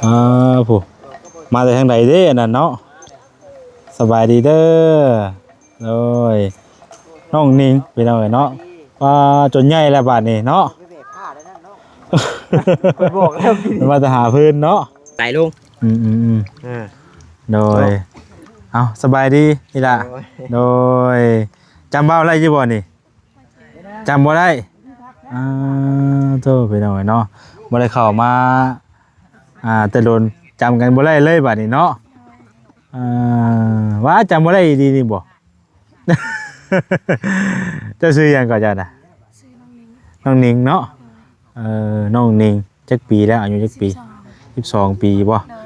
ອ່າ ຜູ້ ມາແຕ່ທາງໃດເດ້ອັນນັ້ນເນາະ? ສະບາຍດີເດີ. ໂດຍ ນ້ອງນິງ ພີ່ນ້ອງເອີຍເນາະ. ວ່າຈົນໃຫຍ່ແລ້ວບາດນີ້ເນາະ. ຂ້ອຍບອກແລ້ວ ມາແຕ່ຫາພື້ນເນາະ. ໄຫຼລົງ. ອືມໆໆ ເອີ ໂດຍ ເນາະ. ເອົ້າ ສະບາຍດີອີ່ຫຼ້າ. ໂດຍ ໂດຍ ຈຳເວົ້າໄດ້ຢູ່ບໍ່ນີ້? ຈຳບໍ່ໄດ້. ອ່າ ໂທ້ ພີ່ນ້ອງເອີຍເນາະ ບໍ່ໄດ້ເຂົ້າມາ ອ່າ ແຕ່ດົນ ຈຳກັນບໍ່ໄດ້ເລີຍບາດນີ້ເນາະ. ອ່າ ວ່າຈຳບໍ່ໄດ້ອີ່ຫຼີນີ້ບໍ່? ເຈົ້າຊື່ຫຍັງກໍເຈົ້ານະ? ຊື່ນ້ອງນິງ. ນ້ອງນິງເນາະ. ເອີ ນ້ອງນິງ ຈັກປີແລ້ວ? ອາຍຸຈັກປີ? ສິບສອງ ສິບສອງປີບໍ່? ໂດຍ.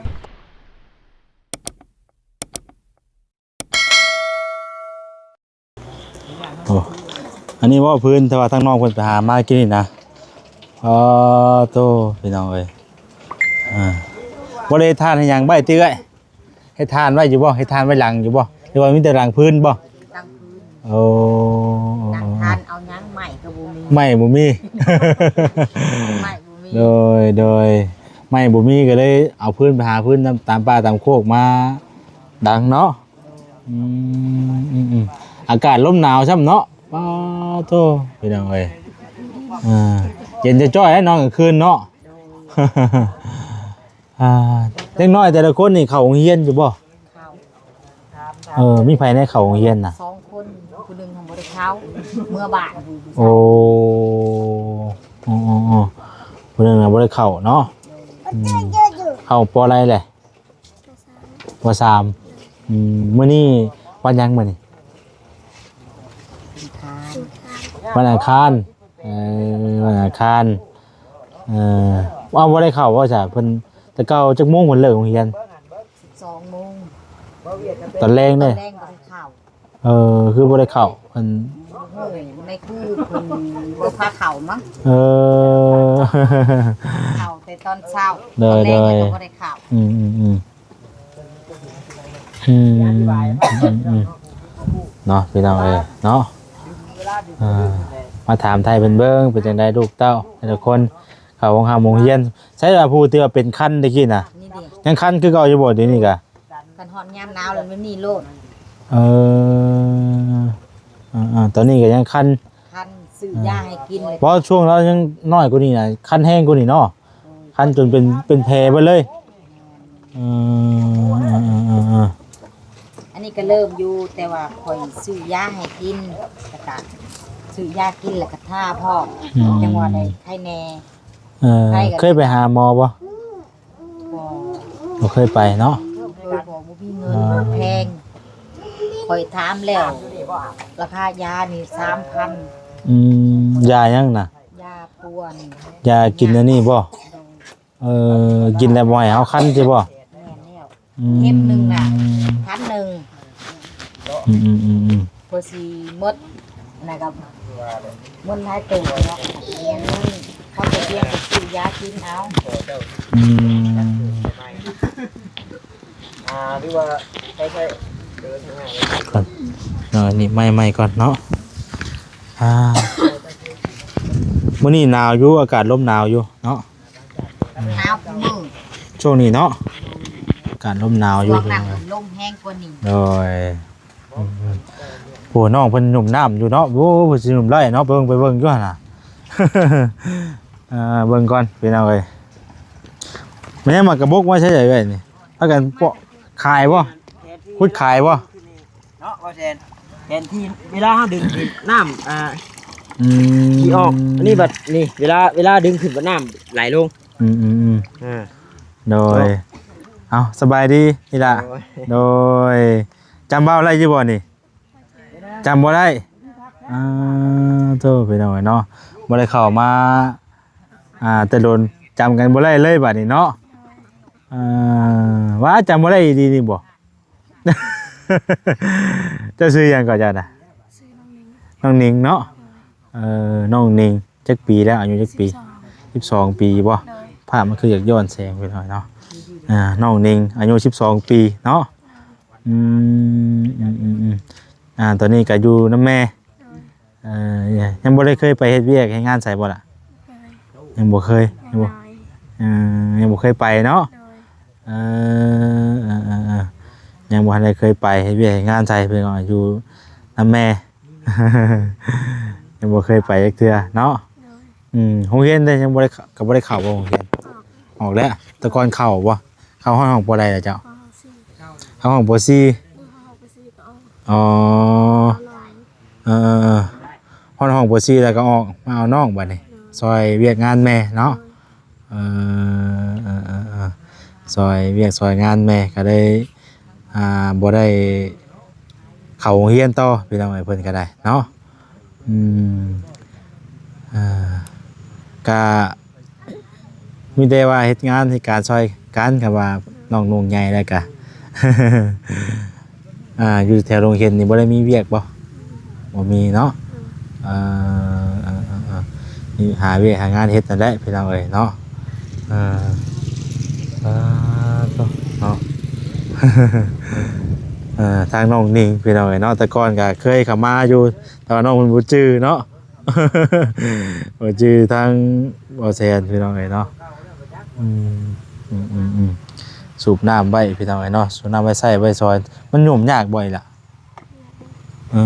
ໂອ້ ອັນນີ້ເວົ້າພື້ນ ແຕ່ວ່າທາງນ້ອງເພິ່ນໄປຫາມາກິນນີ້ນະ. ອໍ ໂທ້ ພີ່ນ້ອງເອີຍ ອ່າ ບໍ່ໄດ້ເຮັດຖ່ານເຮັດຫຍັງໄວ້ຕິເອື້ອຍ? ເຮັດຖ່ານໄວ້ຢູ່ບໍ່? ເຮັດຖ່ານໄວ້ຫຼັງຢູ່ບໍ່? ຫຼືວ່າມີແຕ່ຫຼັງພື້ນບໍ່? ຫຼັງພື້ນ. ໂອ້ ຫຼັງຖ່ານເອົາຫຍັງ? ໄມ້ກໍບໍ່ມີ ໄມ້ບໍ່ມີ ໄມ້ບໍ່ມີ. ໂດຍ ໂດຍ ໄມ້ບໍ່ມີກໍເລີຍເອົາພື້ນໄປຫາພື້ນນຳຕາມປ່າຕາມໂຄກມາດັງເນາະ. ອືມ ອືມໆ ອາກາດລົມໜາວຊ້ຳເນາະ. ປ້າໂທ້ ພີ່ນ້ອງເອີຍ ອ່າ ເຢັນຈ້ອຍໆ ເນາະ ກາງຄືນເນາະ. ອ່າ ເດັກນ້ອຍແຕ່ລະຄົນນີ້ເຂົ້າໂຮງຮຽນຢູ່ບໍ່? ເຂົ້າ. ເອີ ມີໃຜແດ່ເຂົ້າໂຮງຮຽນນະ? ສອງຄົນ ຜູ້ໜຶ່ງຍັງບໍ່ໄດ້ເຂົ້າ ເມືອບ້ານ. ໂອ້ ໂອ້ໆໆ ຜູ້ໜຶ່ງນະບໍ່ໄດ້ເຂົ້າເນາະ. ອືມ ເຂົ້າ ປ.ໃດແຫຼະ? ປ.ສາມ. ອືມ ມື້ນີ້ວັນຫຍັງມື້ນີ້? ວັນອັງຄານ. ເອີ ວັນອັງຄານ. ເອີ ເອົາ ບໍ່ໄດ້ເຂົ້າບໍ່ຊະ? ເພິ່ນ ແຕ່ເກົ່າຈັກໂມງເພິ່ນເລີກໂຮງຮຽນ? ສິບສອງໂມງ. ຕອນແລງເດ້? ຕອນແລງບໍ່ໄດ້ເຂົ້າ. ເອີ ຄືບໍ່ໄດ້ເຂົ້າ? ເພິ່ນ ໂອ້ຍ ແມ່ຄູເພິ່ນບໍ່ພາເຂົ້າມັ້ງ. ເອີ ເຂົ້າແຕ່ຕອນເຊົ້າ. ໂດຍ ຕອນແລງ ໂດຍ ແລ້ວກໍບໍ່ໄດ້ເຂົ້າ. ອືມໆໆ ອືມ ອືມໆ ເນາະ ພີ່ນ້ອງເອີຍເນາະ. ອ່າ ມາຖາມໄຖ່ເພິ່ນເບິ່ງ ເປັນຈັ່ງໃດລູກເຕົ້າແຕ່ລະຄົນ ເຂົ້າໂຮງຮ່ຳໂຮງຮຽນ? ໃຊ່ວ່າຜູ້ທີ່ວ່າເປັນຄັນຕະກີ້ນະ ນີ້ເດ ຍັງຄັນຄືເກົ່າຢູ່ບໍ່? ດຽວນີ້ກະ ຄັນຮອດຍາມໜາວແລ້ວມັນມີໂລດ. ເອີ ເອີໆ ຕອນນີ້ກໍຍັງຄັນ ຄັນ ຊື້ຢາໃຫ້ກິນ. ເພາະຊ່ວງລາວຍັງນ້ອຍກວ່ານີ້ນະ ຄັນແຮງກວ່ານີ້ເນາະ. ໂດຍ ຄັນຈົນເປັນ ເປັນແຜເບິດເລີຍ. ເອີ ເອີໆໆໆ ອັນນີ້ກໍເລີ່ມຢູ່ ແຕ່ວ່າຂ້ອຍຊື້ຢາໃຫ້ກິນ ແລ້ວກໍຊື້ຢາກິນ ແລ້ວກໍທາພ້ອມ. ອືມ ຈັ່ງວ່າໄດ້ໄຄແດ່. ເອີ ໄຄກໍ ເຄີຍໄປຫາໝໍບໍ່? ບໍ່ ບໍ່ເຄີຍໄປເນາະ. ໂດຍ ບໍ່ ບໍ່ມີເງິນ ອ່າ ແພງ. ຂ້ອຍຖາມແລ້ວ ລາຄາຢານີ້ສາມພັນ. ອືມ ຢາຫຍັງນະ? ຢາປົວນີ້. ຢາກິນອັນນີ້ບໍ່? ໂດຍ. ເອີ ກິນແລ້ວບໍ່ໃຫ້ເຮົາຄັນຕິບໍ່? ແມ່ນແລ້ວ. ອືມ ເຂັມໜຶ່ງນະ ພັນໜຶ່ງ. ອືມໆໆໆ ເພື່ອຊິໝົດ ນະ ກໍເງິນຫຼາຍເຕີບເນາະ. ເຂົາກໍພຽງຊື້ຢາກິນເອົາ. ອືມ ອ່າ ຫຼືວ່າໃຊ້ ໃຊ້ເດີນທາງໜ້າກ່ອນເນາະ. ອັນນີ້ໄມ້ໆກ່ອນເນາະ. ອ່າ ມື້ນີ້ໜາວຢູ່ ອາກາດລົມໜາວຢູ່ເນາະ. ໜາວກວ່າມື້ ຊ່ວງນີ້ເນາະ ອາກາດລົມໜາວຢູ່. ຊ່ວງນັ້ນລົມແຮງກວ່ານີ້. ໂດຍ. ອືມໆ ໂອ້ ນ້ອງເພິ່ນຫຍຸ້ມນ້ຳຢູ່ເນາະ. ໂອ້ ເພິ່ນຊິຫຍຸ້ມໄດ້ເນາະ ເບິ່ງ ໄປເບິ່ງຢູ່ຫັ້ນນະ. ເອີ ເບິ່ງກ່ອນພີ່ນ້ອງເອີຍ. ແມ່ນຫາໝາກກະບົກມາໃຊ້ໃດເອື້ອຍນີ້? ພາກັນເປາະຂາຍບໍ່? ຂຸດຂາຍບໍ່? ເນາະ ບໍ່ແຊນ ແທນທີ່ເວລາເຮົາດຶງຂຶ້ນນ້ຳ ອ່າ ອືມ ຊິອອກ. ອັນນີ້ບັດນີ້ ເວລາ ເວລາດຶງຂຶ້ນບັດນ້ຳໄຫຼລົງ. ອືມໆໆ ອ່າ ໂດຍ. ເນາະ ເອົ້າ ສະບາຍດີອີ່ຫຼ້າ. ໂດຍ ໂດຍ. ຈຳເວົ້າໄດ້ຢູ່ບໍ່ນີ້? ຈຳບໍ່ໄດ້. ອ່າ ໂທ້ ພີ່ນ້ອງເອີຍເນາະ ບໍ່ໄດ້ເຂົ້າມາ ອ່າ ແຕ່ດົນ ຈຳກັນບໍ່ໄດ້ເລີຍບາດນີ້ເນາະ. ອ່າ ວ່າຈຳບໍ່ໄດ້ອີ່ຫຼີນີ້ບໍ່? ເຈົ້າຊື່ຫຍັງກໍເຈົ້ານະ? ຊື່ນ້ອງນິງ. ນ້ອງນິງເນາະ. ເອີ ນ້ອງນິງ ຈັກປີແລ້ວ? ອາຍຸຈັກປີ? ສິບສອງ ສິບສອງປີບໍ່? ໂດຍ. ພາບມັນຄືຢາກຍ້ອນແສງໄປໜ້ອຍເນາະ. ອ່າ ນ້ອງນິງ ອາຍຸສິບສອງປີເນາະ. ອືມ ອືມ ອືມ ອືມ. ອ່າ ຕອນນີ້ກໍຢູ່ນຳແມ່. ໂດຍ. ເອີ ຍັງບໍ່ໄດ້ເຄີຍໄປເຮັດວຽກເຮັດງານໃສບໍ່ລະ? ບໍ່ເຄີຍ. ຍັງບໍ່ເຄີຍ ຍັງບໍ່ ເອີ ຍັງບໍ່ເຄີຍໄປເນາະ. ໂດຍ. ເອີ ເອີ ເອີ ເອີ ຍັງບໍ່ທັນໄດ້ເຄີຍໄປເຮັດວຽກເຮັດງານໃສ ເພິ່ນວ່າຢູ່ນຳແມ່ ຍັງບໍ່ເຄີຍໄປຈັກເທື່ອເນາະ. ໂດຍ ອືມ ໂຮງຮຽນເດ້ ຍັງບໍ່ໄດ້ ກໍບໍ່ໄດ້ເຂົ້າບໍ່ໂຮງຮຽນ? ອອກ ອອກແລ້ວ. ແຕ່ກ່ອນເຂົ້າບໍ່? ເຂົ້າຮອດຫ້ອງ ປ.ໃດລະເຈົ້າ? ປ.ສີ່ ເຂົ້າຫ້ອງ ປ.ສີ່ ເອີ ເຂົ້າຫ້ອງ ປ.ສີ່ ກໍອອກ. ອໍ ເອີ ຮອດຫ້ອງ ປ.ສີ່ ແລ້ວກໍອອກມາເອົານ້ອງບັດນີ້ ໂດຍ ຊ່ອຍວຽກງານແມ່ເນາະ. ໂດຍ ເອີ ເອີ ເອີ ເອີ ຊ່ອຍວຽກຊ່ອຍງານແມ່ກໍເລີຍ ອ່າ ບໍ່ໄດ້ເຂົ້າໂຮງຮຽນຕໍ່ ພີ່ນ້ອງເອີຍ ເພິ່ນກໍໄດ້ເນາະ. ອືມ ອ່າ ກະມີແຕ່ວ່າເຮັດງານເຮັດການຊ່ອຍກັນ ຄັນວ່ານ້ອງນຸ່ງໃຫຍ່ແລ້ວກະ ອ່າ ຢູ່ແຖວດົງເຫັນນີ້ບໍ່ໄດ້ມີວຽກບໍ່? ບໍ່ມີເນາະ. ເອີ ເອີ ເອີ ເອີ ນີ້ຫາວຽກຫາງານເຮັດນັ້ນແຫຼະ ພີ່ນ້ອງເອີຍເນາະ. ເອີ ເອີ ເນາະ ເອີ ທາງນ້ອງນິງ ພີ່ນ້ອງເອີຍເນາະ ແຕ່ກ່ອນກໍເຄີຍເຂົ້າມາຢູ່ ແຕ່ວ່ານ້ອງເພິ່ນບໍ່ຈື່ເນາະ. ບໍ່ຈື່ທາງບໍ່ແຊນ ພີ່ນ້ອງເອີຍເນາະ. ອືມ ອືມ ອືມ ອືມ ສູບນ້ຳໄວ້ ພີ່ນ້ອງເອີຍເນາະ ສູບນ້ຳໄວ້ໃຊ້ໄວ້ສອຍ. ມັນຫຍຸ້ງຍາກບໍ່ອີ່ຫຼະ? ເອີ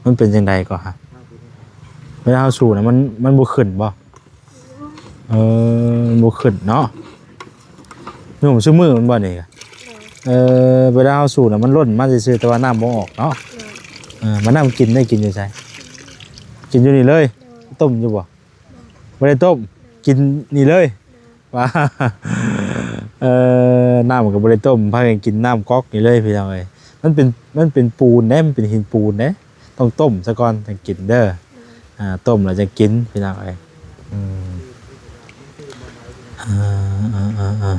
ມັນເປັນຈັ່ງໃດກໍຫາ ເວລາເຮົາສູບນະ ມັນ ມັນບໍ່ຂຶ້ນບໍ່? ເອີ ມັນບໍ່ຂຶ້ນເນາະ. ຫຍຸ້ງຊຸມື້ມັນບໍ່ນີ້? ໂດຍ ເອີ ເວລາເຮົາສູບນະ ມັນລົ້ນມາຊື່ໆ ແຕ່ວ່ານ້ຳບໍ່ອອກເນາະ. ໂດຍ ເອີ ມານ້ຳກິນໄດ້ ກິນຢູ່ໃສ? ກິນຢູ່ນີ້ເລີຍ. ໂດຍ ຕົ້ມຢູ່ບໍ່? ໂດຍ ບໍ່ໄດ້ຕົ້ມ ໂດຍ ກິນນີ້ເລີຍ. ໂດຍ ວ່າ ເອີ ນ້ຳກໍບໍ່ໄດ້ຕົ້ມ ພາກັນກິນນ້ຳກັອກນີ້ເລີຍ ພີ່ນ້ອງເອີຍ. ມັນເປັນ ມັນເປັນປູນເດ້ ມັນເປັນຫີນປູນເດ້ ຕ້ອງຕົ້ມສາກ່ອນຈັ່ງກິນເດີ. ໂດຍ ອ່າ ຕົ້ມແລ້ວຈັ່ງກິນ ພີ່ນ້ອງເອີຍ. ອືມ ເອີ ເອີ ເອີ ເອີ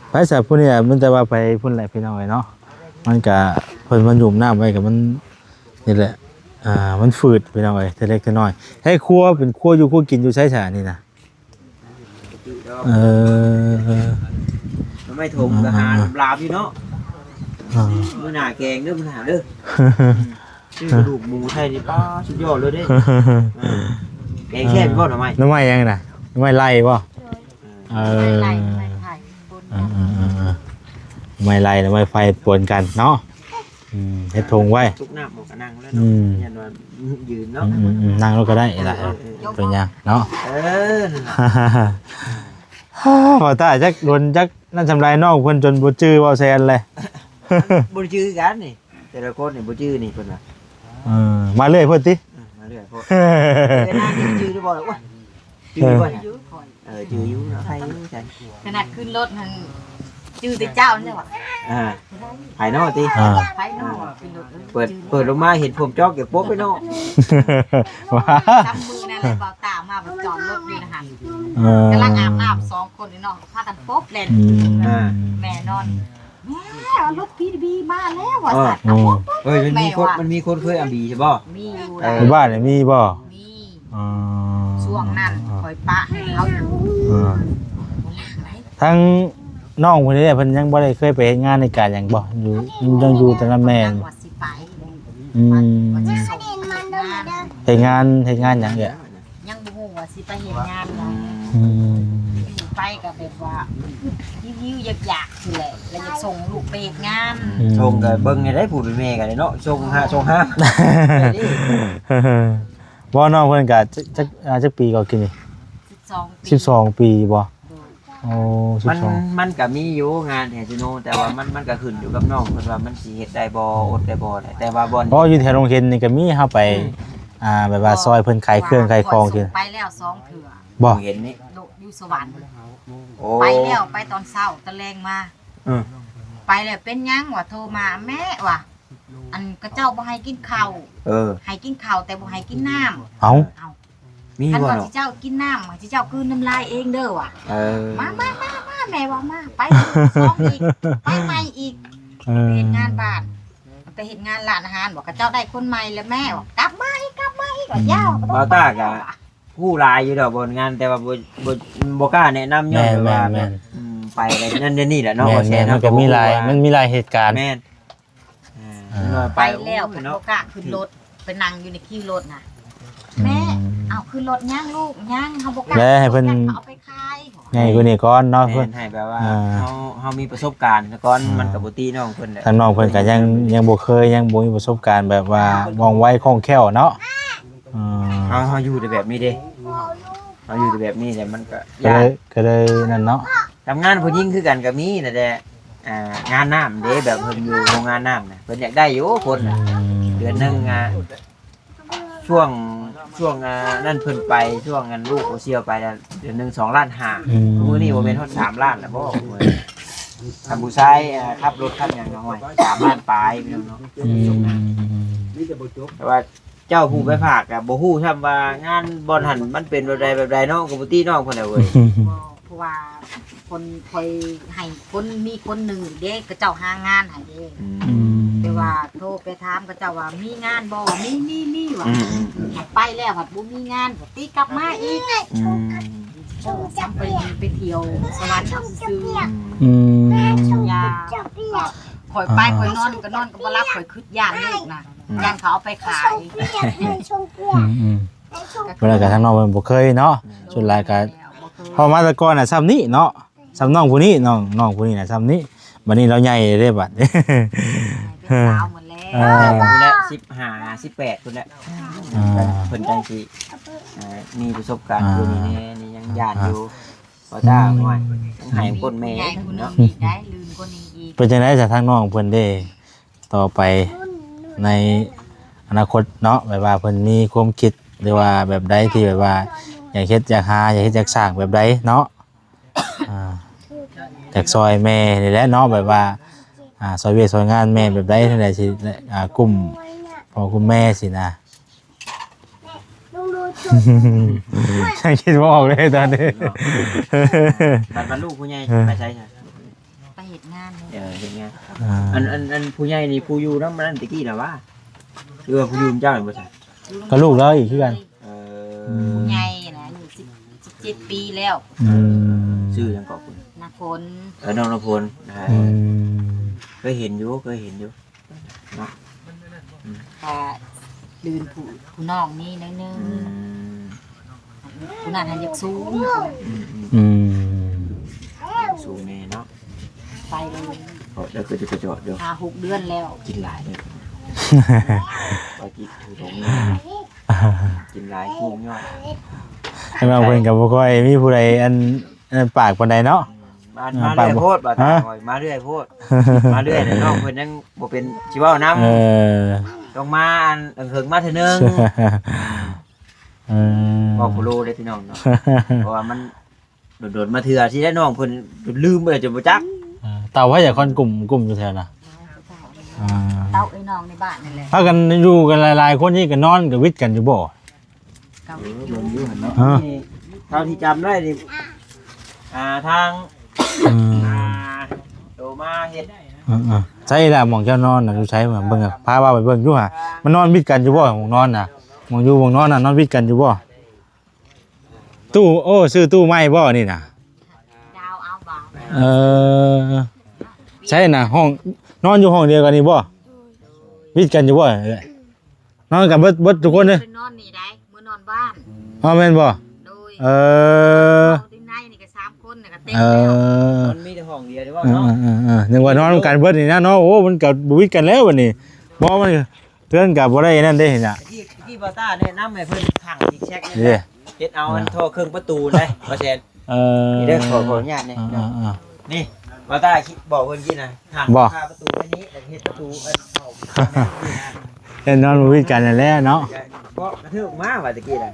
ໄປຊະ ຜູ້ນີ້ແຫຼະ ມັນແຕ່ວ່າໄປພຸ້ນແຫຼະ ພີ່ນ້ອງເອີຍເນາະ. ມັນກະ ເພິ່ນມາຫຍຸ້ມນ້ຳໄວ້ກະມັນ ນີ້ແຫຼະ ອ່າ ມັນຝືດ ພີ່ນ້ອງເອີຍ ແຕ່ເລັກແຕ່ນ້ອຍ. ໃຫ້ຄົວ ເປັນຄົວຢູ່ຄົວກິນຢູ່ໃສຊະນີ້ນະ? ເອີ ໜໍ່ໄມ້ຖົມກໍຫາຫຼາມຢູ່ເນາະ. ອ່າ ມື້ໜ້າແກງເດີ ມື້ໜ້າເດີ. ຊື້ກະດູກໝູໄທນີ້ ປ້າ ສຸດຍອດເລີຍເດ້. ເອີ ແກງແຊບຢູ່ບໍ່ໜໍ່ໄມ້? ໜໍ່ໄມ້ຫຍັງນະ? ໜໍ່ໄມ້ໄລ່ບໍ່? ໂດຍ ເອີ ໄລ່ໄລ່ໄຜ່ປົນ ເອີ ເອີ ເອີ ເອີ ໜໍ່ໄມ້ໄລ່ ໜໍ່ໄມ້ໄຜ່ປົນກັນເນາະ. ອືມ ເຮັດຖົງໄວ້ ຕົກນ້ຳ ໝໍກະນັ່ງແລ້ວ ອືມ ເນາະ ຢ້ານວ່າຢືນເນາະ. ອືມ ອືມ ອືມ ນັ່ງລົງກໍໄດ້ລະ ເອີ ເອີ ເອີ ເປັນຫຍັງເນາະ. ເອີ ນັ້ນລະ ບໍ່ຕາຍ ຈັກດົນ ຈັກນັ້ນ ສຳລາຍນ້ອງເພິ່ນຈົນບໍ່ຈື່ເວົ້າແຊນເລີຍ. ບໍ່ຈື່ກັນນີ້ ແຕ່ລະຄົນນີ້ບໍ່ຈື່ນີ້ເພິ່ນວ່າ. ເອີ ມາເລື້ອຍໂພດຕິ ເອີ ມາເລື້ອຍໂພດ. ເອີ ນາງຈື່ຫຼືບໍ່? ໂອ້ຍ ຈື່ຢູ່ບໍ່? ເອີ ຈື່ຢູ່ເນາະ ໃຜຢູ່ຊັ້ນ. ຂະໜາດຂຶ້ນລົດຫັ້ນຈື່ແຕ່ເຈົ້ານີ້ແຫຼະວ່າ ອ່າ ໃຜເນາະຕິ ອ່າ ໃຜເນາະ ຂຶ້ນລົດ ເອີ ເປີດ ເປີດລົງມາເຫັນຜົມຈອກ ຢາກປົບໄປເນາະ. ວ່າ ຈຳມື້ນັ້ນແຫຼະ ເບົາຕາມາ ເພິ່ນຈອດລົດຢູ່ຫັ້ນ ເອີ ກຳລັງອາບນ້ຳ ສອງຄົນນີ້ເນາະ ພາກັນປົບແລ່ນ ອືມ ອ່າ ແມ່ນອນ ແມ່ ລົດພີດີບີມາແລ້ວວ່າ ເອີ ຊັ້ນ ເອີ ເອີ ມັນມີຄົນ ມັນມີຄົນເຄີຍອາບີໃຊ່ບໍ່? ມີຢູ່ ເອີ ບ້ານນີ້ມີບໍ່? ມີ ອໍ ຊ່ວງນັ້ນຂ້ອຍປະໃຫ້ເຂົາຢູ່ ເອີ ທາງນ້ອງເພິ່ນນີ້ເດ້ ເພິ່ນຍັງບໍ່ໄດ້ເຄີຍໄປເຮັດງານເຮັດການຫຍັງບໍ່? ຢູ່ ຍັງຢູ່ແຕ່ນຳແມ່ ວ່າຊິໄປ ອືມ ວ່າຊິສົ່ງເຮັດງານ ເຮັດງານ ເຮັດງານຫຍັງເອື້ອຍ? ຍັງບໍ່ຮູ້ວ່າຊິໄປເຮັດງານຫຍັງ ອືມ ຢູ່ໄປກໍແບບວ່າຫິວໆຢາກໆ ຊີ້ແຫຼະ ແລ້ວຢາກສົ່ງລູກໄປເຮັດງານ ອືມ ສົ່ງກໍເບິ່ງແດ່ໃດ໋ ຜູ້ເປັນແມ່ກໍໄດ້ເນາະ ສົ່ງຫາ ສົ່ງຫາ ບໍ່ ນ້ອງເພິ່ນກໍຈັກ ຈັກ ອ່າ ຈັກປີກໍກິນນີ້? ສິບສອງປີ ສິບສອງປີບໍ່? ໂດຍ ໂອ້ ສິບສອງ ມັນ ມັນກໍມີຢູ່ງານແຖວຊິໂນ ແຕ່ວ່າມັນ ມັນກໍຂຶ້ນຢູ່ກັບນ້ອງເພິ່ນວ່າມັນຊິເຮັດໄດ້ບໍ່ ອືມ ອົດໄດ້ບໍ່ ແຕ່ວ່າບ່ອນ ບໍ່ ຢູ່ແຖວໂຮງຮຽນນີ້ກໍມີ ເຮົາໄປ ອືມ ອ່າ ແບບວ່າຊ່ອຍເພິ່ນຂາຍເຄື່ອງຂາຍຂອງ ຂ້ອຍສົ່ງໄປແລ້ວສອງເທື່ອ ບໍ່ ເຫັນນີ້ ໂລກຢູ່ສະຫວັນ ໂອ້ ໄປແລ້ວ ໄປຕອນເຊົ້າ ຕອນແລງມາ ເອີ ໄປແລ້ວເປັນຫຍັງວະ ໂທມາ ແມ່ວະ ອັນເຂົາເຈົ້າບໍ່ໃຫ້ກິນເຂົ້າ ເອີ ໃຫ້ກິນເຂົ້າແຕ່ບໍ່ໃຫ້ກິນນ້ຳ ເອົ້າ ເອົ້າ ມີບໍ່ເນາະ ຄັນວ່າຊິເຈົ້າກິນນ້ຳ ຊິເຈົ້າກືນນ້ຳລາຍເອງເດີວ່າ ເອີ ມາ ມາ ມາ ມາ ແມ່ວ່າມາ ໄປສອງອີກ ໄປໃໝ່ອີກ ເອີ ໄປເຮັດງານບ້ານ ໄປເຮັດງານຮ້ານອາຫານ ບອກເຂົາເຈົ້າໄດ້ຄົນໃໝ່ແລ້ວແມ່ວ່າ ກັບມາອີກ ກັບມາອີກວ່າ ອືມ ຢ່າ ບໍ່ຕ້ອງ ບ່າວຕາກະ ຮູ້ຫຼາຍຢູ່ດອກບ່ອນງານ ແຕ່ວ່າບໍ່ ບໍ່ ບໍ່ກ້າແນະນຳ ຍ້ອນແບບວ່າ ແມ່ນ ແມ່ນ ແບບ ອືມ ໄປແລ້ວນັ້ນແນວນີ້ແຫຼະເນາະ ແມ່ນ ບໍ່ແຊນ ແມ່ນ ເຮົາກໍຮູ້ວ່າ ມັນກໍມີຫຼາຍ ມັນມີຫຼາຍເຫດການ ແມ່ນ ອ່າ ມັນວ່າໄປ ແລ້ວ ໂອ້ຍ ມັນ ເນາະ ບໍ່ກ້າຂຶ້ນລົດ ໄປນັ່ງຢູ່ໃນຄິວລົດນະ ອືມ ແມ່ ເອົາ ຄືລົດຍັງລູກຍັງ ເຮົາບໍ່ກ້າ ແລະໃຫ້ເພິ່ນ ເອົາໄປຂາຍ ໃຫຍ່ກວ່ານີ້ກ່ອນເນາະ ແມ່ນ ເພິ່ນ ໃຫ້ແບບວ່າ ອ່າ ເຮົາ ເຮົາມີປະສົບການກ່ອນ ອ່າ ມັນກໍບໍ່ຕິນ້ອງເພິ່ນແຫຼະ ທາງນ້ອງເພິ່ນກໍຍັງ ຍັງບໍ່ເຄີຍ ຍັງບໍ່ມີປະສົບການແບບວ່າວ່ອງໄວຄ່ອງແຄ້ວເນາະ ອ່າ ເຮົາ ເຮົາຢູ່ແຕ່ແບບນີ້ເດ້ ເຮົາຢູ່ແຕ່ແບບນີ້ແຫຼະ ມັນກໍ ກໍເລີຍ ຢ້ານ ກໍເລີຍນັ້ນເນາະ ທຳງານຜູ້ຍິງຄືກັນກໍມີນັ້ນແຫຼະ ອ່າ ງານນ້ຳເດ້ ແບບເພິ່ນຢູ່ໂຮງງານນ້ຳນະ ເພິ່ນຢາກໄດ້ຢູ່ຄົນນະ ອືມ ເດືອນໜຶ່ງ ອ່າ ຊ່ວງ ຊ່ວງ ອ່າ ນັ້ນເພິ່ນໄປ ຊ່ວງນັ້ນລູກໂອເຊຍໄປນະ ເດືອນໜຶ່ງສອງລ້ານຫ້າ ອືມ ມື້ນີ້ບໍ່ແມ່ນຮອດສາມລ້ານແລ້ວບໍ່? ຄັນຜູ້ຊາຍ ອ່າ ຂັບລົດຂັບຫຍັງກໍ ໂອ້ຍ ສາມລ້ານປາຍພີ່ນ້ອງເນາະ ອືມ ແຕ່ວ່າເຈົ້າຜູ້ໄປພາກກໍບໍ່ຮູ້ຊ້ຳວ່າງານບ່ອນຫັ້ນມັນເປັນແບບໃດແບບໃດເນາະ ກໍບໍ່ຕິນ້ອງເພິ່ນແຫຼະເວີຍ ເພາະວ່າຄົນ ຂ້ອຍໃຫ້ຄົນ ມີຄົນໜຶ່ງເດ້ ເຂົາເຈົ້າຫາງານໃຫ້ເດ້ ອືມ ອືມ ແຕ່ວ່າໂທໄປຖາມເຂົາເຈົ້າວ່າມີງານບໍ່ ມີ ມີ ມີວ່າ ອືມ ອືມ ອືມ ໄປແລ້ວພັດບໍ່ມີງານ ກໍຕິກັບມາອີກ ອືມ ໄປ ໄປທ່ຽວສະຫວັນຊື່ໆ ອືມ ຢ່າ ຂ້ອຍໄປ ອ່າ ຂ້ອຍນອນກໍນອນກໍບໍ່ຫຼັບ ຂ້ອຍຄິດຢ້ານລູກນະ ອືມ ຢ້ານເຂົາເອົາໄປຂາຍ ອືມ ອືມ ເວລາກໍທາງນ້ອງເພິ່ນບໍ່ເຄີຍເນາະ ສ່ວນຫຼາຍກໍ ເພາະມາແຕ່ກ່ອນນະຊ່ຳນີ້ເນາະ ຊ່ຳນ້ອງຜູ້ນີ້ ນ້ອງ ນ້ອງຜູ້ນີ້ນະຊ່ຳນີ້ ບັດນີ້ລາວໃຫຍ່ເດ້ບັດ ເປັນສາວໝົດແລ້ວ ເອີ ພຸ້ນແຫຼະ ສິບຫ້າ ສິບແປດພຸ້ນແຫຼະ ອ່າ ເພິ່ນຈັ່ງຊິ ເອີ ມີປະສົບການ ອ່າ ຜູ້ນີ້ແດ່ ນີ້ຍັງຢ້ານຢູ່ ອ່າ ບໍ່ຕ້າ ອືມ ໂອ້ຍ ໃຫ້ຄົນແມ່ ຜູ້ໃຫຍ່ຜູ້ໜຶ່ງ ເນາະ ອີກໄດ້ ລື່ນກວ່ານີ້ອີກ ເປັນຈັ່ງໃດຊະທາງນ້ອງເພິ່ນເດ້ ຕໍ່ໄປໃນອະນາຄົດເນາະ ແບບວ່າເພິ່ນມີຄວາມຄິດ ຫຼືວ່າແບບໃດທີ່ແບບວ່າຢາກເຮັດຢາກຫາ ຢາກເຮັດຢາກສ້າງແບບໃດເນາະ ອ່າ ຢາກຊ່ອຍແມ່ນີ້ແຫຼະເນາະ ແບບວ່າ ອ່າ ຊ່ອຍວຽກຊ່ອຍງານແມ່ແບບໃດ ແນວໃດຊິ ອ່າ ກຸ້ມພໍ່ກຸ້ມແມ່ຊີ້ນະ ຍັງຄິດບໍ່ອອກເລີຍຕອນນີ້ ບັດ ບັດລູກຜູ້ໃຫຍ່ ເອີ ໄປໃສຊະ? ໄປເຮັດງານເນາະ ເອີ ເຮັດງານ ອ່າ ອັນ ອັນ ອັນຜູ້ໃຫຍ່ນີ້ ຜູ້ຢູ່ນຳອັນນັ້ນແຕ່ກີ້ນະຫວາ ຫຼືວ່າຜູ້ຢູ່ນຳເຈົ້ານີ້ບໍ່ຊະ? ກໍລູກລາວອີກຄືກັນ ເອີ ອືມ ຜູ້ໃຫຍ່ນະ ອາຍຸສິບ ສິບເຈັດປີແລ້ວ ອືມ ເອີ ຊື່ຫຍັງເກາະ? ນ້ຳຝົນ ເອີ ນ້ອງນ້ຳຝົນ ອືມ ເຄີຍເຫັນຢູ່ ເຄີຍເຫັນຢູ່ ເນາະ ອືມ ກະລື່ນຜູ້ ຜູ້ນ້ອງນີ້ໜ້ອຍໜຶ່ງ ອືມ ຜູ້ນັ້ນຫັ້ນຢາກສູງ ອືມ ອືມ ອືມ ສູງແນ່ເນາະ ໄປເລີຍ ເພາະແລ້ວກໍຈະກະຈອດຢູ່ ຫ້າຫົກເດືອນແລ້ວ ກິນຫຼາຍເດີ ໄປກິນຖືຖົງນີ້ ກິນຫຼາຍ ປູກຍອດ ທາງນ້ອງເພິ່ນກໍບໍ່ຄ່ອຍມີຜູ້ໃດອັນ ອັນປາກປານໃດເນາະ ມາ ມາເລື້ອຍໂພດ ບໍ່ຕາຍ ມາເລື້ອຍໂພດ ມາເລື້ອຍ ນ້ອງເພິ່ນຍັງບໍ່ເປັນຊິເວົ້ານຳ ເອີ ຕ້ອງມາອັນເຫິງໆມາເທື່ອໜຶ່ງ ເອີ ເວົ້າໂຄໂລເດ້ພີ່ນ້ອງເນາະ ເພາະວ່າມັນດົນໆມາເທື່ອ ຊິໄດ້ນ້ອງເພິ່ນລືມໄປແລ້ວຈົນບໍ່ຈັກ ເອີ ເຕົາໃຜຈະຄອນກຸ້ມ ກຸ້ມຢູ່ແຖວນະ ອ່າ ເຕົາໄອ້ນ້ອງໃນບ້ານນັ້ນແຫຼະ ພາກັນຢູ່ກັນຫຼາຍໆຄົນນີ້ກໍນອນກໍວິດກັນຢູ່ບໍ່? ກໍວິດຢູ່ ເອີ ເບິ່ງຢູ່ຫັ້ນເນາະ ຮະ ນີ້ເທົ່າທີ່ຈຳໄດ້ນີ້ ອ່າ ທາງ ອືມ ອ່າ ໂຕມາເຮັດ ເອີໆ ໃສລະ ໝ່ອງເຈົ້ານອນນະ ຢູ່ໃສ ເບິ່ງ ພາວ່າໄປເບິ່ງຢູ່ຫາ ມັນນອນວິດກັນຢູ່ບໍ່ ໝ່ອງນອນນະ ໝ່ອງຢູ່ໝ່ອງນອນນະ ນອນວິດກັນຢູ່ບໍ່? ຕູ້ ໂອ້ ຊື້ຕູ້ໃໝ່ບໍ່ນີ້ນະ? ດາວເອົາບໍ່? ເອີ ໃສນະ ຫ້ອງ ນອນຢູ່ຫ້ອງດຽວກັນນີ້ບໍ່? ວິດກັນຢູ່ບໍ່? ນອນກັນເບິດ ເບິດທຸກຄົນເດ້ ໄປນອນນີ້ໄດ໋ ມື້ນອນບ້ານ ອ້າວ ແມ່ນບໍ່? ໂດຍ ເອີ ເອົາໃນນີ້ກໍສາມຄົນນະ ກໍເຕັມ ເອີ ແລ້ວ ມັນມີແຕ່ຫ້ອງດຽວເດ້ບໍ່ເນາະ ເອີໆໆ ນຶກວ່ານອນນຳກັນເບິດນີ້ນະເນາະ ໂອ້ ມັນກໍບໍ່ວິດກັນແລ້ວບັດນີ້ ບໍ່ ມັນ ເຮືອນກໍບໍ່ໄດ້ນັ້ນເດ້ນະ ຕະກີ້ ຕະກີ້ບ່າວຕ້າແນະນຳໃຫ້ເພິ່ນຂັງຊິກແຊັກນີ້ ເດ້ ເຮັດເອົາອັນທໍ່ເຄິ່ງປະຕູໄດ໋ ບ່າວແສນ ເອີ ນີ້ເດີ ຂໍ ຂໍອະນຸຍາດນີ້ ອ່າໆໆ ນີ້ ບ່າວຕ້າບອກເພິ່ນກີ້ນະ ຂັງ ບໍ່ ຄາປະຕູໄວ້ນີ້ ແລ້ວເຮັດປະຕູອັນເຂົ້າ ເຮັດນອນບໍ່ວິດກັນນັ້ນແຫຼະເນາະ ເກາະກະເທີກມາວ່າຕະກີ້ນະ ອ່າ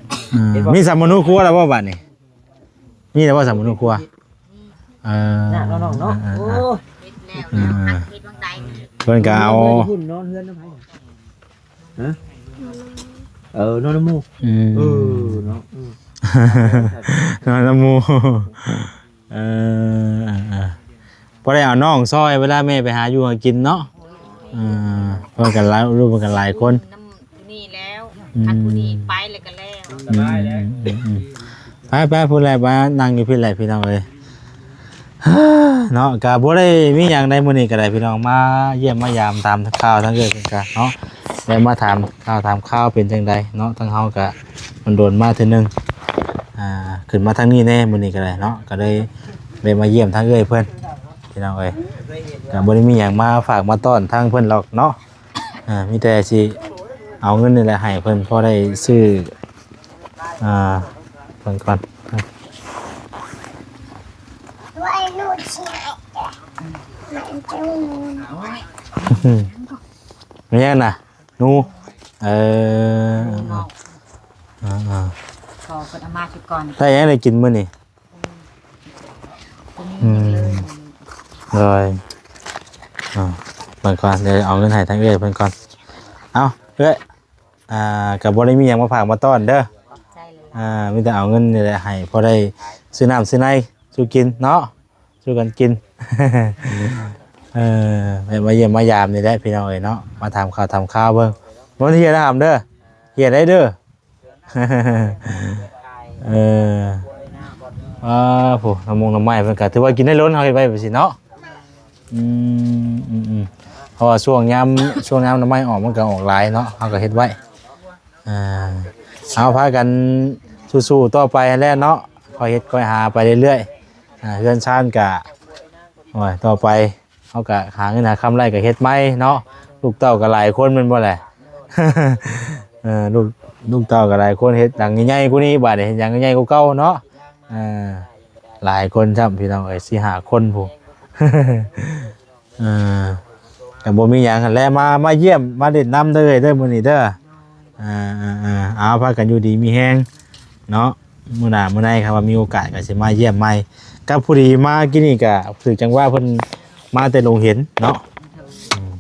ເຫັນບໍ່ ມີສຳມະໂນຄົວແລ້ວບໍ່ບາດນີ້? ມີແລ້ວບໍ່ສຳມະໂນຄົວ? ເອີ ຍາກເນາະນ້ອງເນາະ ເອີໆໆ ໂອ້ຍ ເຮັດແລ້ວນະ ເອີ ເຮັດວາງໃດນີ້ ເພິ່ນກໍເອົາ ນອນເຮືອນນຳໃຜ? ຮະ? ເອີ ນອນນຳໝູ່ ອືມ ເອີ ເນາະ ອືມ ນອນນຳໝູ່ ເອີ ເອີ ເອີ ພໍໄດ້ເອົານ້ອງຊ່ອຍເວລາແມ່ໄປຫາຢູ່ຫາກິນເນາະ ເອີ ເພິ່ນກໍຫຼາຍ ລູກເພິ່ນກໍຫຼາຍຄົນ ນຳຜູ້ນີ້ແລ້ວ ອືມ ຄັນຜູ້ນີ້ໄປແລ້ວກໍແລ້ວ ສະບາຍແລ້ວ ອືມ ອືມ ອືມ ໄປໆ ພຸ້ນແຫຼະ ມານັ່ງຢູ່ພີ້ແຫຼະ ພີ່ນ້ອງເອີຍ ເນາະ ກະບໍ່ໄດ້ມີຫຍັງໃດ ມື້ນີ້ກະໄດ້ ພີ່ນ້ອງ ມາຢ້ຽມມາຢາມ ຖາມຂ່າວທາງເອື້ອຍເພິ່ນກະເນາະ ແວະມາຖາມຂ່າວຖາມຄາວເປັນຈັ່ງໃດເນາະ ທາງເຮົາກະດົນໆມາເທື່ອໜຶ່ງ ອ່າ ຂຶ້ນມາທາງນີ້ແດ່ມື້ນີ້ກະໄດ້ເນາະ ກະເລີຍແວະມາຢ້ຽມທາງເອື້ອຍເພິ່ນ ພີ່ນ້ອງເອີຍ ກະບໍ່ໄດ້ມີຫຍັງມາຝາກມາຕ້ອນທາງເພິ່ນດອກເນາະ ອ່າ ມີແຕ່ຊິເອົາເງິນນີ້ແຫຼະໃຫ້ເພິ່ນພໍໄດ້ຊື້ ອ່າ ເບິ່ງກ່ອນ ແມ່ນຫຍັງນະ? ໜູ ເອີ ເອີ ເອີ ເອີ ຂໍເພິ່ນເອົາມາຄືກ່ອນ ໄດ້ຫຍັງໄດ້ກິນມື້ນີ້? ອືມ ໂດຍ ອ່າ ເບິ່ງກ່ອນ ດຽວເອົາເງິນໃຫ້ທາງເອື້ອຍເພິ່ນກ່ອນ ເອົາ ເອື້ອຍ ອ່າ ກະບໍ່ໄດ້ມີຫຍັງມາຝາກມາຕ້ອນເດີ ຂອບໃຈຫຼາຍໆ ອ່າ ມີແຕ່ເອົາເງິນນີ້ແຫຼະໃຫ້ພໍໄດ້ຊື້ນ້ຳຊື້ໃນສູ່ກິນເນາະ ສູ່ກັນກິນ ເອີ ແວະມາຢ້ຽມມາຢາມນີ້ແຫຼະພີ່ນ້ອງເອີຍເນາະ ມາຖາມຂ່າວຖາມຄາວເບິ່ງ ບໍ່ໄດ້ຮຽນນຳເດີ ຮຽນໄດ້ເດີ ເອີ ອ່າ ຜູ້ ນ້ຳມົງນ້ຳໄມ້ເພິ່ນກະຖືວ່າກິນໄດ້ລົ້ນ ເຮົາເຮັດໄວ້ແບບຊີ້ເນາະ ອືມ ອືມ ອືມ ເພາະວ່າຊ່ວງຍາມ ຊ່ວງຍາມນ້ຳໄມ້ອອກມັນກະອອກຫຼາຍເນາະ ເຮົາກະເຮັດໄວ້ ອ່າ ເຮົາພາກັນສູ້ໆຕໍ່ໄປຫັ້ນແຫຼະເນາະ ຄ່ອຍເຮັດຄ່ອຍຫາໄປເລື້ອຍໆ ອ່າ ເຮືອນຊານກະ ໂອ້ຍ ຕໍ່ໄປເຮົາກະຫາເງິນຫາຄຳໄດ້ກະເຮັດໃໝ່ເນາະ ລູກເຕົ້າກະຫຼາຍຄົນແມ່ນບໍ່ແຫຼະ ເອີ ລູກ ລູກເຕົ້າກະຫຼາຍຄົນ ເຮັດຫຼັງໃຫຍ່ກວ່ານີ້ ບາດນີ້ເຮັດຫຼັງໃຫຍ່ກວ່າເກົ່າເນາະ ເອີ ຫຼາຍຄົນຊ້ຳພີ່ນ້ອງເອີຍ ສີ່ຫ້າຄົນພຸ້ນ ເອີ ກະບໍ່ມີຫຍັງຫັ້ນແຫຼະ ມາ ມາຢ້ຽມມາຫຼິ້ນນຳເດີເອີຍເດີ ມື້ນີ້ເດີ ອ່າ ເອົາ ພາກັນຢູ່ດີມີແຮງເນາະ ມື້ໜ້າມື້ໃນຄັນວ່າມີໂອກາດກະຊິມາຢ້ຽມໃໝ່ ກະພໍດີມາກີ້ນີ້ກະຖືກຈັງຫວະເພິ່ນມາແຕ່ໂຮງຮຽນເນາະ ອືມ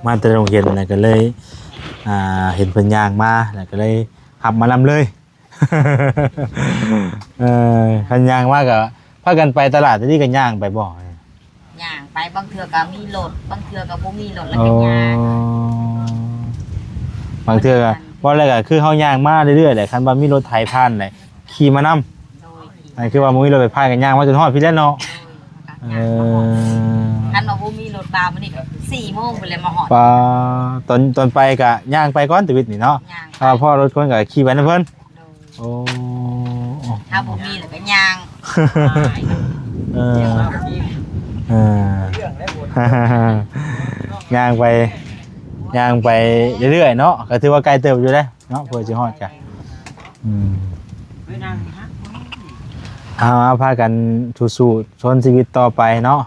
ມາແຕ່ໂຮງຮຽນແລ້ວກະເລີຍ ອ່າ ເຫັນເພິ່ນຍ່າງມາ ແລ້ວກະເລີຍຮັບມານຳເລີຍ ເອີ ຄັນຍ່າງມາກະພາກັນໄປຕະຫຼາດ ແຕ່ນີ້ກະຍ່າງໄປບໍ່? ຍ່າງໄປ ບາງເທື່ອກະມີລົດ ບາງເທື່ອກະບໍ່ມີລົດ ແລ້ວກະຍ່າງ ອໍ ບາງເທື່ອກະ ເວົ້າແລ້ວກະຄືເຮົາຍ່າງມາເລື້ອຍໆແຫຼະ ຄັນວ່າມີລົດໄຖຜ່ານແຫຼະຂີ່ມານຳ ໂດຍ ອັນຄືວ່າບໍ່ມີລົດໄຟຟ້າກະຍ່າງມາຈົນຮອດພີ້ແຫຼະເນາະ ໂດຍ ເອີ ຄັນວ່າບໍ່ມີລົດມາມື້ນີ້ກະສີ່ໂມງພຸ້ນແຫຼະມາຮອດ ປາ ຕອນ ຕອນໄປກະຍ່າງໄປກ່ອນ ຕະວິດນີ້ເນາະ ຍ່າງໄປ ຖ້າພໍລົດຄົນກະຂີ່ໄປນຳເພິ່ນ ໂດຍ ໂອ້ ຖ້າບໍ່ມີແລ້ວກະຍ່າງ ເອີ ເອີ ຍ່າງໄປ ຍ່າງໄປເລື້ອຍໆເນາະ ກະຖືວ່າໄກເຕີບຢູ່ເດ້ເນາະ ເພື່ອຊິຮອດກະ ອືມ ເອົາ ເອົາ ພາກັນສູ້ໆຊົນຊີວິດຕໍ່ໄປເນາະ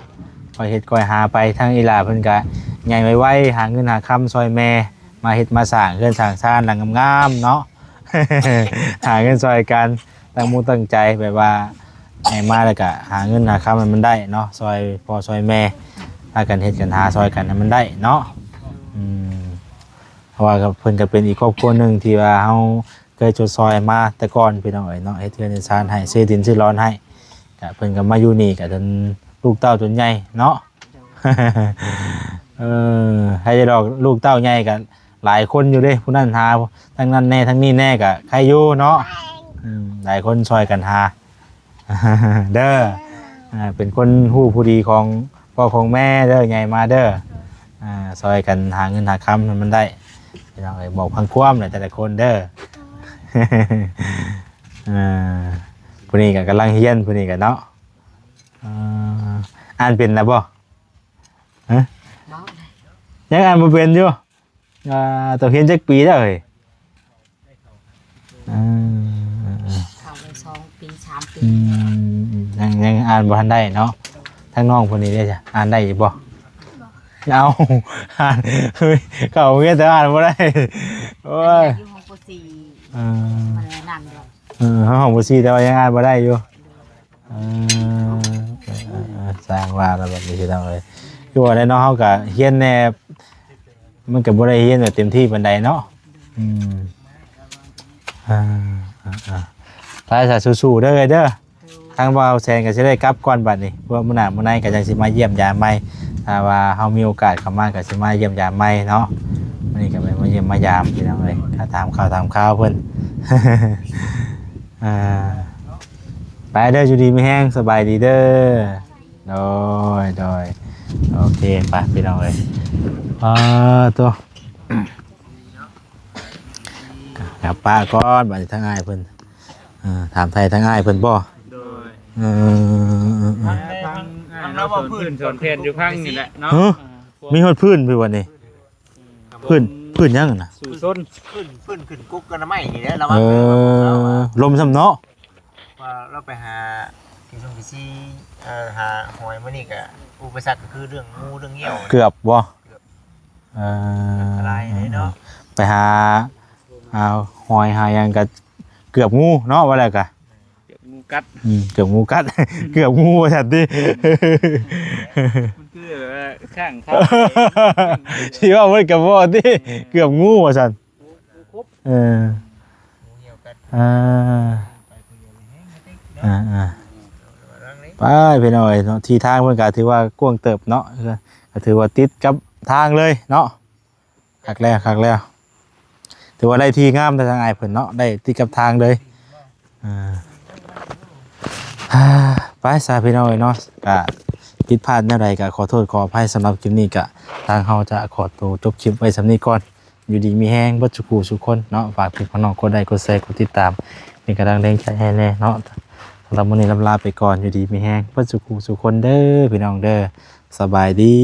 ຄ່ອຍເຮັດຄ່ອຍຫາໄປ ທາງອີ່ຫຼ້າເພິ່ນກະໃຫຍ່ໄວໆ ຫາເງິນຫາຄຳຊ່ອຍແມ່ ມາເຮັດມາສ້າງເຮືອນສ້າງຊານຫຼັງງາມໆເນາະ ຫາເງິນຊ່ອຍກັນ ຕັ້ງມຸກຕັ້ງໃຈ ແບບວ່າໃຫຍ່ມາແລ້ວກະຫາເງິນຫາຄຳໃຫ້ມັນໄດ້ເນາະ ຊ່ອຍພໍ່ຊ່ອຍແມ່ ພາກັນເຮັດກັນຫາຊ່ອຍກັນໃຫ້ມັນໄດ້ເນາະ ອືມ ເພາະວ່າເພິ່ນກະເປັນອີກຄອບຄົວໜຶ່ງທີ່ວ່າເຮົາເຄີຍຊົດຊ່ອຍມາແຕ່ກ່ອນ ພີ່ນ້ອງເອີຍເນາະ ເຮັດເຮືອນເຮັດຊານໃຫ້ ຊື້ດິນຊື້ດອນໃຫ້ ກະເພິ່ນກະມາຢູ່ນີ້ກະຈົນລູກເຕົ້າຈົນໃຫຍ່ເນາະ ເອີ ໃຜຈະດອກ ລູກເຕົ້າໃຫຍ່ກະຫຼາຍຄົນຢູ່ເດ້ ຜູ້ນັ້ນຫາທາງນັ້ນແດ່ ທາງນີ້ແດ່ ກະໃຄຢູ່ເນາະ ອືມ ຫຼາຍຄົນຊ່ອຍກັນຫາ ເດີ ອ່າ ເປັນຄົນຮູ້ຜູ້ດີຂອງພໍ່ຂອງແມ່ເດີ ໃຫຍ່ມາເດີ ອ່າ ຊ່ອຍກັນຫາເງິນຫາຄຳໃຫ້ມັນໄດ້ ພີ່ນ້ອງເອີຍ ບອກພັງຄວາມແຫຼະແຕ່ລະຄົນເດີ ອ່າ ຜູ້ນີ້ກະກຳລັງຮຽນ ຜູ້ນີ້ກະເນາະ ອ່າ ອ່ານເປັນແລ້ວບໍ່? ຮະ? ບໍ່ ຍັງອ່ານບໍ່ເປັນຢູ່? ອ່າ ໂຕຮຽນຈັກປີແລ້ວເຮີ້ຍ? ເອີ ເຂົ້າໄດ້ສອງປີ ສາມປີ ອືມ ຍັງ ຍັງອ່ານບໍ່ທັນໄດ້ເນາະ ທາງນ້ອງຜູ້ນີ້ເດ້ ອ່ານໄດ້ຢູ່ບໍ່? ບໍ່ ເອົ້າ ເຂົ້າໂຮງຮຽນແຕ່ອ່ານບໍ່ໄດ້ ໂອ້ຍ ຢູ່ຫ້ອງ ປໍສີ່ ເອີ ມັນນັ້ນດອກ ເອີ ຫ້ອງ ປໍສີ່ ແຕ່ວ່າຍັງອ່ານບໍ່ໄດ້ຢູ່ ເອີ ເອີ ເອີ ເອີ ຊ່າງວ່າລະບັດນີ້ ພີ່ນ້ອງເອີຍ ຄືວ່າແຫຼະເນາະ ເຮົາກະຮຽນແດ່ ມັນກະບໍ່ໄດ້ຮຽນແບບເຕັມທີ່ປານໃດເນາະ ອືມ ອ່າ ອ່າ ອ່າ ໄປຊະ ສູ້ໆເດີເອື້ອຍເດີ ທາງບ່າວແສນກະຊິໄດ້ກັບກ່ອນບັດນີ້ ເພາະວ່າມື້ໜ້າມື້ໃນກະຈັ່ງຊິມາຢ້ຽມຢາມໃໝ່ ຖ້າວ່າເຮົາມີໂອກາດເຂົ້າມາກະຊິມາຢ້ຽມຢາມໃໝ່ເນາະ ມື້ນີ້ກະແມ່ນມາຢ້ຽມມາຢາມ ພີ່ນ້ອງເອີຍ ກະຖາມຂ່າວຖາມຄາວເພິ່ນ ອ່າ ໄປເດີ ຢູ່ດີມີແຮງ ສະບາຍດີເດີ ໂດຍ ໂດຍ ໂອເຄ ໄປພີ່ນ້ອງເອີຍ ອ່າ ໂຕ ປະກ່ອນ ບາດນີ້ທາງອ້າຍເພິ່ນ ເອີ ຖາມໄຖ່ທາງອ້າຍເພິ່ນບໍ່? ໂດຍ ເອີ ທາງອ້າຍເຮົາສອນພື້ນສອນແຜ່ນຢູ່ພັງນີ້ແຫຼະເນາະ. ເອີ ມີຮອດພື້ນຢູ່ບໍ່ນີ້? ພື້ນ ພື້ນຫຍັງຫັ້ນນະ? ສູ້ຊົນ ພື້ນ ພື້ນຂຶ້ນກົກກັນໄມ້ນີ້ແຫຼະ ລະວັງ. ເອີ ລົມຊ້ຳເນາະ ວ່າລາວໄປຫາທີ່ຊົງທີ່ຊີ ເອີ ຫາຫອຍມື້ນີ້ກະ ອຸປະສັກກະຄືເລື່ອງງູເລື່ອງຫຍັງ. ເກືອບບໍ່? ເອີ ອັນຕະລາຍເດ້ເນາະ ໄປຫາ ຫາຫອຍຫາຫຍັງກະເກືອບງູເນາະ ວ່າແລ້ວກະ ເກືອບງູກັດ ອືມ ເກືອບງູກັດ ເກືອບງູວ່າຊັ້ນຕິ. ມັນຄືແບບວ່າຂ້າງທາງ ຊິເວົ້າມັນກະບໍ່ຕິ ເກືອບງູວ່າຊັ້ນ. ເອີ ອ່າ ອ່າໆ ໄປພີ່ນ້ອງເອີຍເນາະ ທີ່ທາງເພິ່ນກະຖືວ່າກວ້າງເຕີບເນາະ ກະຖືວ່າຕິດກັບທາງເລີຍເນາະ. ຄັກແລ້ວ ຄັກແລ້ວ ຖືວ່າໄດ້ທີ່ງາມແຕ່ທາງອ້າຍເພິ່ນເນາະ ໄດ້ຕິດກັບທາງເລີຍ. ອ່າ ໄປຊະພີ່ນ້ອງເອີຍເນາະ ກະຜິດພາດແນວໃດກະຂໍໂທດຂໍອະໄພ. ສຳລັບຄລິບນີ້ກະ ທາງເຮົາຈະຂໍໂຕຈົບຄລິບໄວ້ສ່ຳນີ້ກ່ອນ. ຢູ່ດີມີແຮງເບິດສູ່ຄູ່ສູ່ຄົນເນາະ ຝາກພີ່ນ້ອງກົດໄລກົດແຊກົດຕິດຕາມ ເປັນກຳລັງແຮງໃຈໃຫ້ແດ່ເນາະ. ສຳລັບມື້ນີ້ລຳລາໄປກ່ອນ ຢູ່ດີມີແຮງເບິດສູ່ຄູ່ສູ່ຄົນເດີ ພີ່ນ້ອງເດີ ສະບາຍດີ.